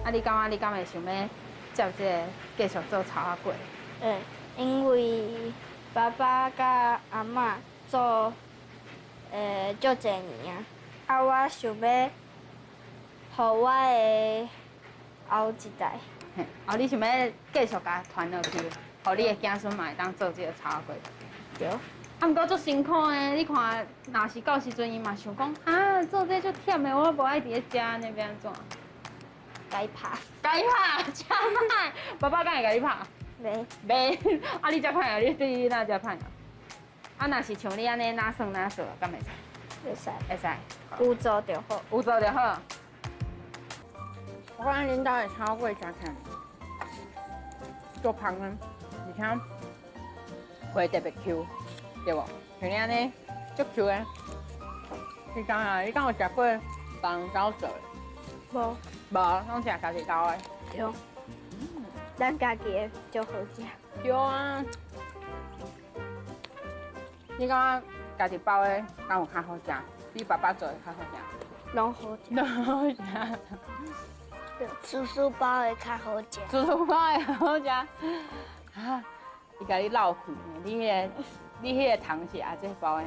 啊，你感覺你敢會想欲接這个繼續做草仔粿？會，因為爸爸佮阿嬤做足濟年啊，啊，我想欲予我的後一代。嘿，哦，你想欲繼續共傳落去，予你的子孫嘛會當做這个草仔粿。對。啊，毋過足辛苦的，你看，若是到時陣伊嘛想講，啊，做這足忝的，我無愛佇咧遮，按呢欲按怎？共伊拍。共伊拍，遮歹，爸爸敢會共你拍？袂。袂，啊，你遮歹啊？你對你哪遮歹啊？啊，若是像你按呢哪算哪做，敢會使？會使。會使。有做就好。有做就好。我感覺恁兜的草粿食起來足芳的，而且皮特別 Q，對無？像你按呢足 Q 的。你講啊，你敢有食過別人兜做的？無。無，攏食家己兜的。對。咱家己的足好食。對啊。你感覺家己包的敢有較好食？比爸爸做的較好食？攏好食。攏好食。叔叔包的較好食。叔叔包的較好食。啊，伊共你漏氣，你彼个糖是阿姐包的。